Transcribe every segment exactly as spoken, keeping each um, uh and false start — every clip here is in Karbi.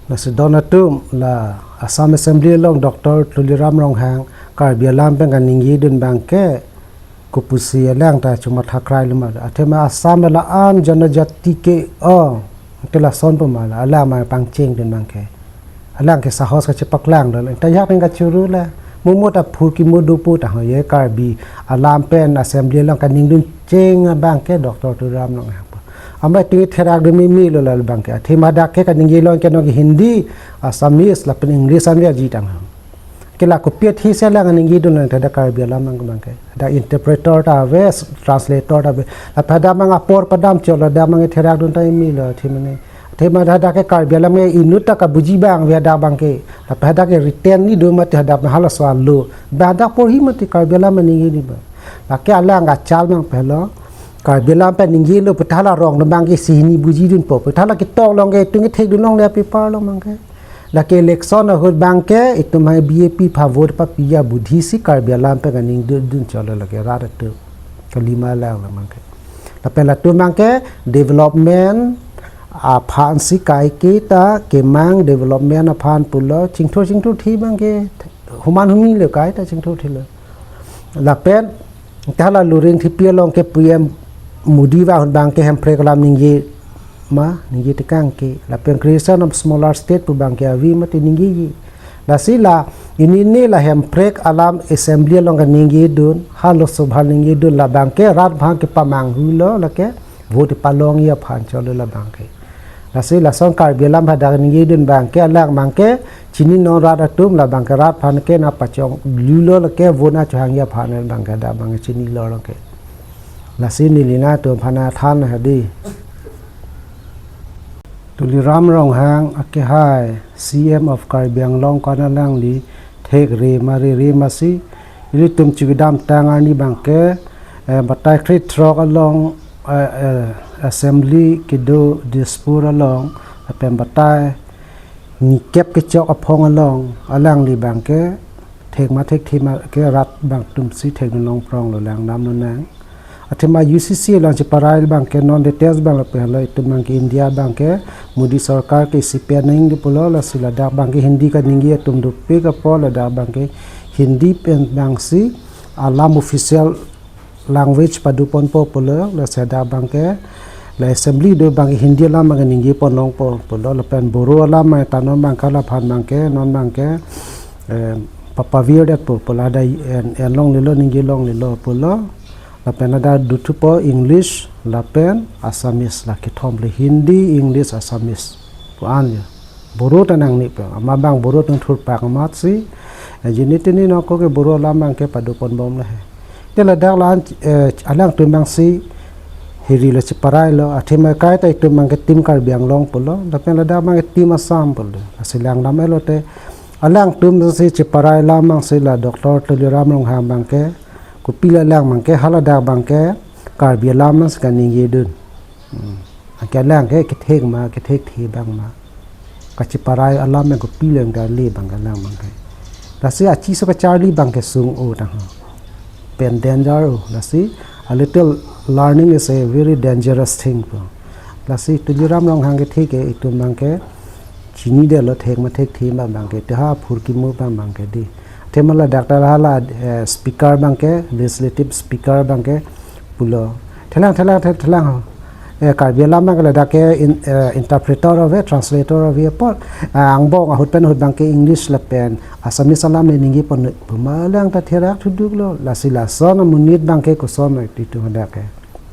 Lasi don atum la Assam Assembly along Doctor Tuliram Ronghang Karbi alam pen kaningje dun abangke kopusi alang ta chomatha krai lima. Athema Assam la an janajati ke o, ke lason pu ma la, alang ma pangcheng dun abangke. Alang ke sahos kachepaklang do, ta yak pen kachuru la. Mumu ta phurkimo do pu ta ho ye Karbi alam pen Assembly along kaningje dun cheng abangke Doctor Tuliram Ronghang pu. Amai tinggi therak dun mimi lo la abangke. Athema dak ke kaningje along ke nong Hindi, Assamese lapen English an ve aji tang ho. Ke la kopi athisi alang kaningje dun lang ta dak Karbi alam abangke. Dak interpreter ta ave, translator ta ave. Lapen dak abang apor padam chot la dak abang therak dun ta mimi lo athema ne. Athema dak ke Karbi alam ke inut ta kabuji abang ve dak abangke. Lapen dak ke written ni do mati dak halaso alo. Ba dak porhi mati Karbi alam ningje ni ba. Lake alang kachal abang pehlo. Karbi alam pen ningje lo pu ta la rong abangke si hini buji dunpo. Pu ta la ketok along ke tung thek dun long le paper along abangke. Lake election ahut abangke itum hai B J P aphan vote papi abudhi si Karbi alam pen kaningje dun chot lo lake rat atum. Kalima lang la abangke. Lapen latum abangke development aphan si kaike ta kemang development aphan pulo chingthur chingthurthi abangke human humi le kaita chingthurthi lo. Lapen ta la Luring Thepi along ke P M Modi va ahut abangke hemprek alam ningje ma, ningje tekang ke. Lapen creation of smaller state pu abangke avi mati ningjeji. Lasi la ini ne la hemprek alam Assembly along kaningje dun, ha Lok Sabha ningje dun la abangke rat aphan kepamanghu lo lake vote palongji aphan chot lo la abangke. Lasi lason Karbi alam hadak ningje dun abangke alang abangke chini non rat atum la abangke rat aphan ke na pachong lu lo lake vote na chohangji aphan abangke dak abangke chini lo lake. Lasi neli nangtum aphan than hadi. Tuliram Ronghang akehai C M of Karbi Anglong ko-an alangli thekre ma rere masi ilitum chibidam tang arni abangke, eh, batai krethrok along, eh, eh, Assembly kedo Dispur along lapen batai nikep kechok aphong along alangli abangke thek ma thekthe ma ke rat abang atum si thek dun long prong lo lang dam lonang. Athema U C C along cheparai abangke non latest abang lapen lo itum abangke India abangke Modi sorkar ke isi pening di pulo lasi ladak abangke Hindi kaningje atum dopik apot ladak abangke Hindi pen abang si alam official language padoponpo pulo lasi dak abangke la Assembly do abangke Hindi alam abangke ningje pon longpo pulo lapen Boro alam abang ta non abangke laphan abangke non abangke, eh, papavir detpo pulo ada en, en longlelo ningje longlelo pulo. Lapen ada duthupo English lapen Assamese la kethom le Hindi, English, Assamese pu an ya. Boro ta nangne pe. Amat abang Boro tang thurpak amat si. Eh, jini tini noko ke Boro alam abangke padoponbom le he. Te ladak la an, eh, alangtum abang si hiri lo cheparai lo. Athema kaita itum abangke Team Karbi Anglong pulo. Lapen ladak abangke Team Assam pulo. Lasi lang dam lo te. Alangtum si cheparai alam abang si la Doctor Tuliram Ronghang abangke kopi la lang abangke haladak abangke Karbi alam abang si kaningje dun. Hmm. Anke alang ke kethek ma, kethekthe abang ma. Kacheparai alam abang kopi leng darle abang alang abangke. Lasi achiso kacharli abangke sung-o tang ho. Pen danger o. Lasi a little learning is a very dangerous thing pu. Lasi Tuliram Ronghang kethe ke itum abangke chinidetlo thek ma thekthe ma abangke te ha phurkimo abang abangke di. Athema ladak ta hala, eh, speaker abangke, legislative speaker abangke pulo. Thelang, thelang, the-, thelang ho. Eh, Karbi alam abangke ladak ke in, eh, interpreter ave, translator ave apot. Ah, angbong ahut pen ahut abangke English lapen Assamese alam le ningje pon pu ma lang ta therak thuduk lo. Lasi lason amonit abangke koson itum hadak ke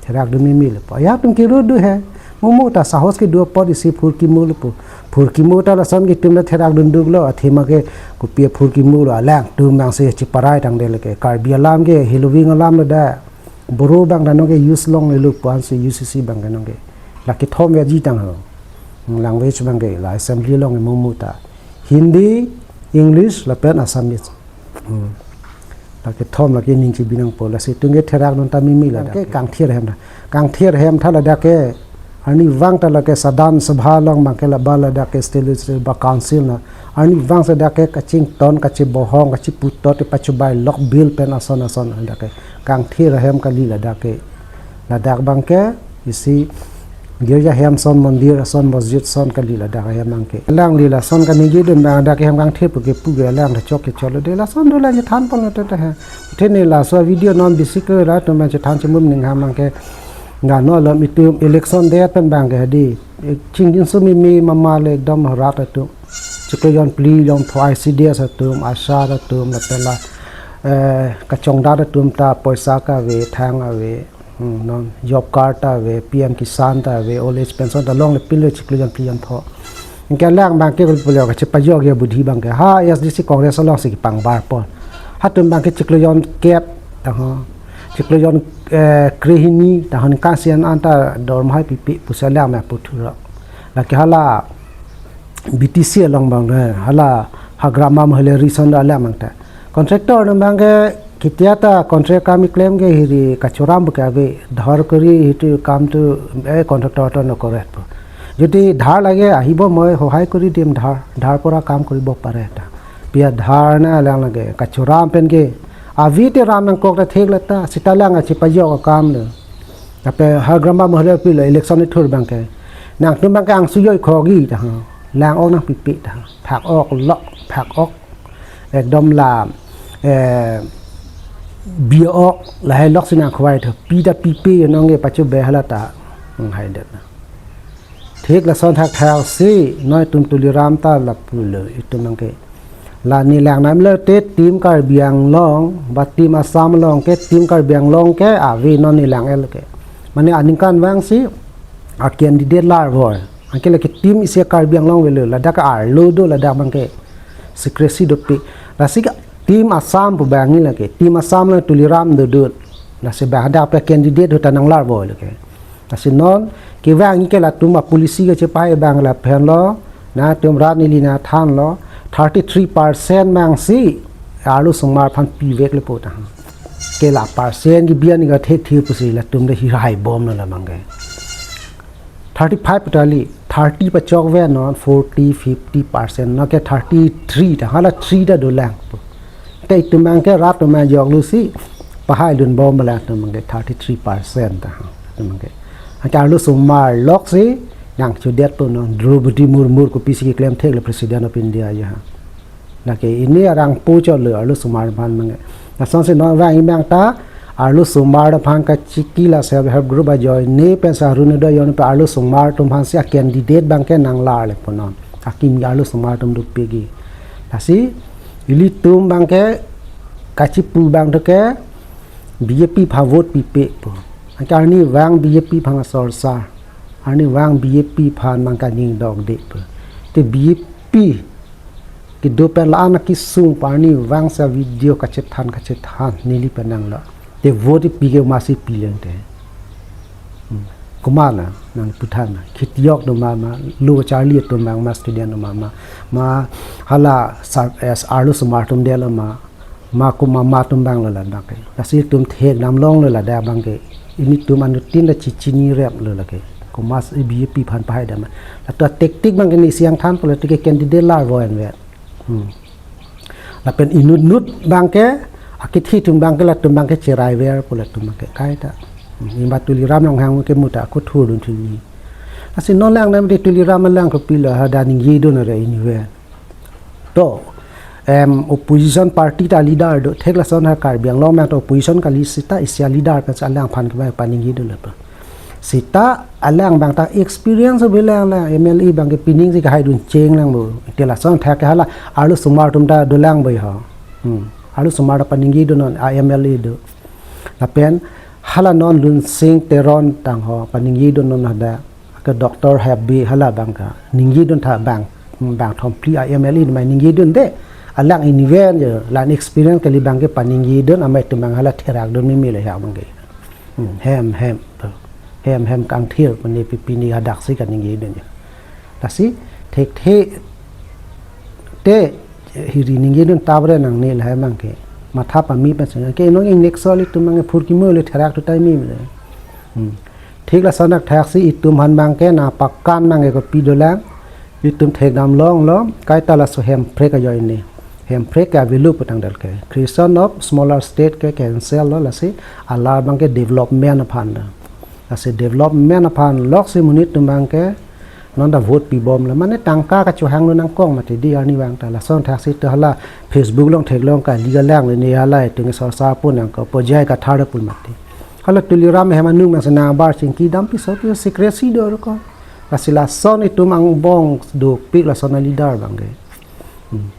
therak dun mimi le pu. Ya tum kiru do he. Mumu ta sahos kedo apot isi phurkimo le pu. Phurkimo ta lason ke itum le therak dun duk lo. Athema ke kopi phurkimo lo. Alangtum abang si cheparai tangdet le ke. Karbi alam ke heloving alam le da. Boro abang ta nong ke use longlelo pu an si U C C abangke nong ke. La kethom ve aji tang ho. Language abangke la Assembly along mumu ta. Hindi, English, lapen Assamese. Hmm. La kethom la ke ning chibi nangpo lasi tung ke therak dun ta mimi la ke kangthir hem ta. Kangthir hem ta ladak ke arnivang ta la ke Sadhan Sabha along abangke la ba ladak ke state legislature ba council na. Arnivang si dak ke kachington, kachibohong, kachiputot, pachubai lok bill pen ason ason dak ke. Kangthir hem kali ladak ke. Ladak abangke isi Girja hem ason, mondir ason, masjid ason kali ladak ahem abangke. Alangli lason kaningjedun abang dak ahem kangthir pu kepu ke alang ta chok kecholo de lason dolang chethan pon te te he. Te ne laso video non bisi ke ra atum abang chethan chimum ning ham abangke. Nano alom itum election det pen abangke hadi. Chingjinso mimi mama le ekdom rat atum. Chiklo jon phli jon pho I C D S atum, ASHA atum, lapen la, eh, kachongdat atum ta poisa kave, thang ave, hmm, non job card ta ave, P M Kisan ta ave, old age pension ta longle pinlo chiklo jon phli jon pho. Anke alang abangke kul pulo kachepajok ya budhi abangke. Ha A S D C Congress alongsi kepangbar pon. Hatum abangke chiklo jon kep, taho. Chiklo jon, eh, krehini, taho ningkan isi an anta dorma hai pipe pusi alang abang puthurok. Lake hala B T C along abang re, hala Hagrama Mahaleri son alam abang ta. Contractor atum abangke ketia ta contract kam keklem ke hiri kachoram buka ave dhar kori hitu kam tu, eh, contractor to no koret po. Jodi dhar lage ahibo moi sohai kori dim dhar, dhar pora kam koribo pare ta. Pi adhar na alang lage kachoram pen ke avi te ram nangkok ta thek le ta sita lang kachepajok akam le. Lapen Hagrama Mahaleri pilo election ithur abangke. Nangtum abangke angsu joi khogi ta ha. Lang ok nangpipe ta ha. Phak ok lok, phak ok. Ekdom la, eh, bi ok, lahai loksi nangkhwai tho. Pi ta pipe yo nonge pacho be hala ta. Hmm, hai det na. Thik lason thakthak si, non itum Tuliram ta lapulo, itum abangke. La nelang nam lo te team Karbi Anglong, ba team Assam along ke, team Karbi Anglong ke, ave non nelang el ke. Mane aningkanvang si, a candidate larvoi. Anke lake team isi Karbi Anglong avelo, ladak arlo do ladak abangke. Secrecy dopik. Lasi ke team Assam pu abang ni lake, team Assam lo Tuliram dodun. Lasi abang hadak pe candidate ahut ta nanglarvoi lake. Lasi non kevang ke latum apolicy kachepahai abang lapen lo, nangtum rat neli nangthanlo, thirty three percent abang si arlo osomar aphan pivek le po ta. Ke la percent kebi an ke thekthir pusi latum de hirai bomlo la abangke. Thirty five pu ta kali, thirty pachok ave non, forty, fifty percent, non ke thirty three ta, hala three ta dolang po. Te itum abangke rat atum ajok lo si, pahai dun bom bala itum abangke thirty three percent ta, itum abangke. Anke arlo osomar loksi, nangchodet po non, Droupadi Murmu kopisi keklem thek le President of India ya ha. Lake ini arang po chot lo arlo osomar aphan abangke. Lason si non vang imang ta, arlo osomar aphan kachiki la self help group ajoine pensi Orunodoi ajoine pen arlo osomar atum aphan si a candidate abangke nanglar le po non. Akimi arlo osomar atum dopik ke. Lasi ilitum abangke kachipu abang to ke B J P aphan vote pipe po. Anke arnivang B J P aphan asor sa. Arnivang B J P aphan abang kaningdok de po. Te B J P kedo pen la-an akesung pu arnivang sa video kachethan kachethan neli penang lo. Te vote pi ke masi pileng te. Hmm. Komat na nangputhan na. Khitiok do ma ma, lo charli atum abang ma, student do ma ma, ma hala sar-, eh, arlo osomar atum det lo ma, ma komat ma atum abang lo ladak ke. Lasi itum thekdam longlo ladak abangke. Ilitum anuttin ta chichinirep lo lake. Komat si B J P aphan pahai dam. Latum tactic abangke neli si nangthan politic candidate larvoi anvet. Hmm. Lapen inutnut abangke, akethe atum abangke latum abangke cheraiver po latum abangke kaita. Hmm. Imat Tuliram Ronghang ke muta ako thurdun thuli. Lasi non lang nam de Tuliram alang kopilo hadak ningjidun are inutvet. To, em, opposition party ta leader do, thek lason ha Karbi Anglong abang ta opposition kali sita isi a leader pensi alangphan kevang paningjedun le po. Sita alang abang ta experience ave lang lang M L A abangke pining si kahaidun cheng lang bo. Te lason thak ke hala arlo osomar atum ta dolang bo ho. Hmm. Arlo osomar ta paningjedun non a M L A do. Lapen hala non Lunsing Teron tangho paningjedun non hadak. Ke Doctor Habe hala abangke ningjedun tha abang, abang thom phli a M L A mai ningjedun de. Alang inutvet je, la-an experience kali abangke paningjedun amei atum abang hala therakdun mimi le ha abangke. Hmm, hem hem. Hem hem kangthir pene pipi ni hadak si kaningjedun je. Lasi thekthe te hiri ningjedun ta bre nangne lahai abangke. Matha pame pensi ke non inutvet so ilitum abangke phurkimo le therak tu tai mimi le. Hmm. Thik lason thakthak si itum aphan abangke nangpakan abangke kopi dolang. Itum thekdam longlo, kaita laso hemprek ajoine. Hemprek ke avelo putang dal ke. Creation of smaller state ke cancel lo lasi alar abangke development aphan lo. Lasi development aphan loksi monit atum abangke non ta vote pibomlo. Mane tangka kachohanglo nangkok mati dei arnivang ta. Lason thaksi ta hala Facebook along theklong kali kalang le ne hala itum sorsa pun nangkok pojai kathar pun mati. Hala Tuliram hem anung mang senang bar chingki dam piso piso secrecy do ko. Lasi lason itum angbong dopik lason a-leader abangke. Hmm.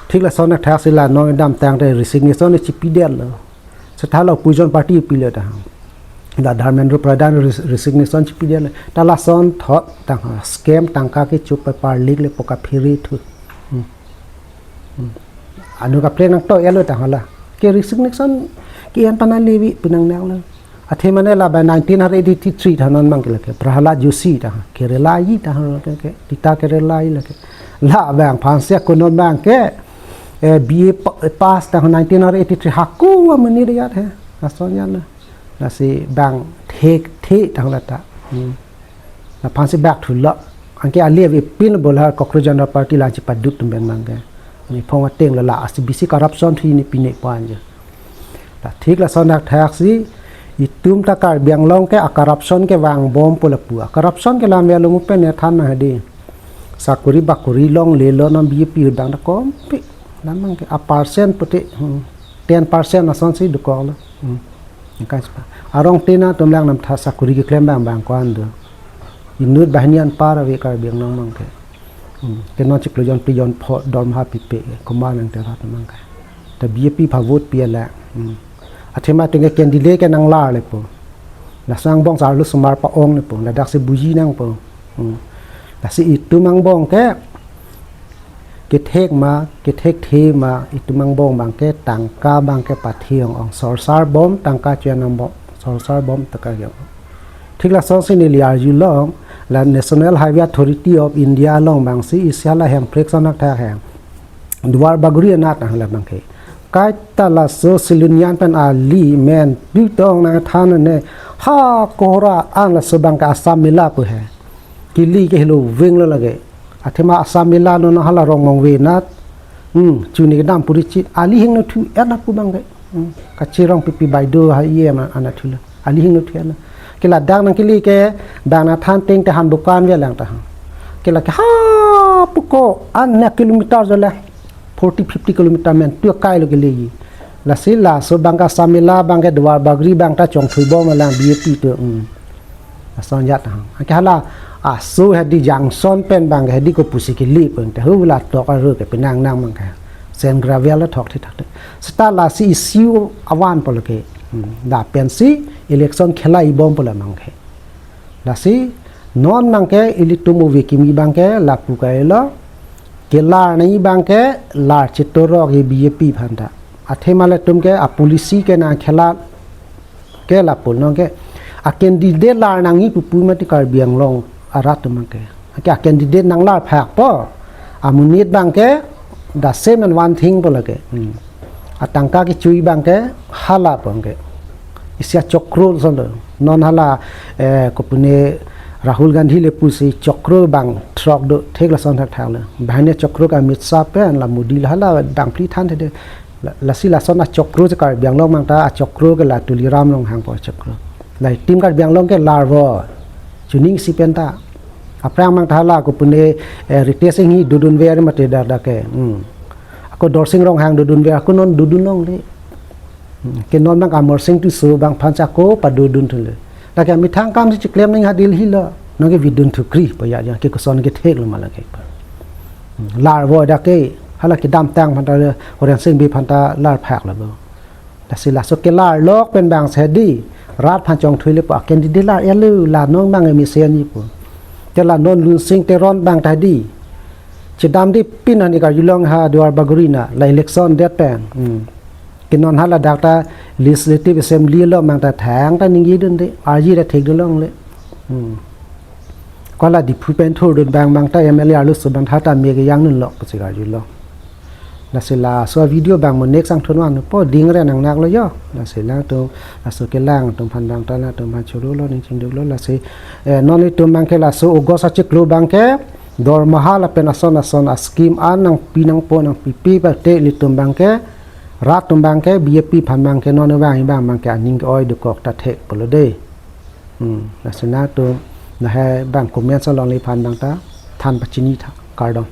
Thik lason thaksi la non damtang te resignation chipidetlo. Seta la opposition party pilo ta. La Dharmendra Pradhan res-, resignation chipidetlo. Ta lason thot tang scam tangka kecho paper leak le poka phiri thu. Hmm. Hmm. Anu kaprek nangto-etlo ta hala. Ke resignation ke-en pana levi pu nangnanglo. Athema ne la ba nineteen eighty-three ta non abangke lake Prahlad Joshi ta Kerala aji ta ke, ke, Tita Kerala aji lake. La abang aphansi kono abangke, eh, B A pa-, pass ta nineteen eighty-three hako amonit ajat he. Lason ajat na. Lasi bang thek thek ta la ta. Hmm. Laphansi bak thulo. Anke ali ave pin bola Cockroach Janta Party la chipaduk atum pen abangke. Ni phong ateng lo la asi bisi corruption thu ni pine pan je. La thik lason thaksi itum ta Karbi Anglong ke a-corruption kevangbompo lapu. A-corruption ke lam ya lo mu pen ne than na hadi. Sakuri bakuri longlelo non B J P udang ta kompi. Lam abangke a-percent pute, hmm, ten percent asonsi dokoklo. Hmm. Angkai sepa. Arong tena atum lang namtha sakuri keklem abang abang ko-an do. Inut banghini anpar ave Karbi Anglong abangke. Hmm. Ke non chiklo jon phli jon pho dormaha pipe. Komat nangterat abangke. Ta B J P aphan vote pi ala. Hmm. Athema atum ke candidate ke nanglar lepo. Laso angbong sa arlo osomar pa-ong lepo. Ladaksi buji nangpo. Hmm. Lasi itum angbong ke kethek ma, kethekthe ma, itum angbong abangke tangka abangke pathi ong-ong. Sorsar bom tangka cho-en angbong, sorsar bom tangka cho-en. Thik lasonsi neli arjulong, la National Highway Authority of India along abangsi isi hala Hemprek ason athak he. Duar Bagori anat hala abangke. Kaita laso Silonijan pen ali men pitong nangthan ne ha kohora an laso abangke Assam Mela pu he. Kili ke helo venglo lake. Athema Assam Mela non hala Rongmongve anat. Hmm, chuni kedam puri chi ali hingno thu-et lapu abangke. Hmm, kachirong pipi baido ha iye ma anat thulo. Ali hingno thu-et na. Ke ladak nangkili ke bang nangthan teng te han bukan ve lang ta ha. Ke lake ha puko an ne kilometer jo le. Forty, fifty kilometer men tu kailo kili. Lasi laso abangke Assam Mela abangke Duar Bagori abang ta chongthui bom lang B J P to. Hmm. Lason ajat ha. Anke hala aso hadi junction pen abang hadi kopusi kili pen te hu la tok aro ke penang nang abangke. Sand gravel la thok thithak te. Seta lasi issue avanpo lake. Hmm. Lapensi election khela ibompo la abangke. Lasi non abangke ilitum ove kimi abangke lapu kailo. Kelar nangji abangke lar chetorok he B J P aphan ta. Athema ilitum ke a-policy ke nangkhela ke lapu non ke a-candidate lar nangji pupu mati Karbi Anglong arat atum abangke. Ke a-candidate nanglar phakpo. Amonit abangke the same and one thing po lake. Hmm. Atangka kecho-i abangke hala abangke. Isi achokro ason lo. Non hala, eh, kopune Rahul Gandhi le pusi chokro bang throk do thek lason thakthak lo. Banghini chokro ke Amit Shah pen la Modi la hala bang phli than thede. La, lasi lason achokro si Karbi Anglong abang ta achokro ke la Tuliram Ronghang pu achokro. La itum Karbi Anglong ke larvo. Chuning si pen ta. Aphrang abang ta hala kopune, eh, Ritesh Enghi dodunver mati dak dak ke. Hmm. Ako Dorsing Ronghang dodunver ako non dodun longle. Hmm. Ke non abang Amarsing Tisso abang aphan si ako padodun thulo. Dak ke methang akam si chiklem nangji ha Delhi lo. Non ke vidun thukri pa ya ya ke koson kethek lo ma lake pa. Hmm. Larvo dak ke hala kedamtang aphan ta Horensing Bey aphan ta lar phak lo bo. Lasi laso kelar lok pen abang si hadi rat aphan chongthui lepo a-candidate lar-etlo la non abang mesen ji po. Te la non Lunsing Teron abang ta hadi. Chedam di pin hani karjulong ha Duar Bagori na la election det pen. Hmm. Ke non hala dak ta Legislative Assembly along abang ta thangta ningje dunde. Arji ta thekdun longle. Hmm. Ko la Diphu pen thurdun abang abang ta M L A arloso abang tha ta me kejang dunlok pusi karjulong. Lasi laso video abang mo next angthun vangpo dingre nangnaklo yo. Lasi latum laso kelang atum aphan abang ta latum aphan chorolo ning chingduklo lasi, eh, non itum abangke laso August achiklo abangke dormaha lapen ason ason a-scheme an nangpi nangpo nangpipe pate ilitum abangke rat atum abangke B J P aphan abangke non vang abang abangke aning ke-oi dokok ta thekpo lo dei. Hmm, lasi nangtum lahai bang comments alongle aphan bang ta than pachini tha, kardom.